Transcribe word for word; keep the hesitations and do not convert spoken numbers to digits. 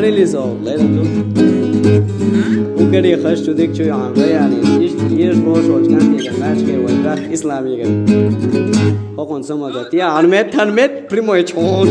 Really so, ladies and gentlemen. Hungary has to take you on, really. Yes, yes, boss, what's going to be the match here with that Islam again. Hokon sama da. Ya, Ahmet, Ahmet, primo e chon.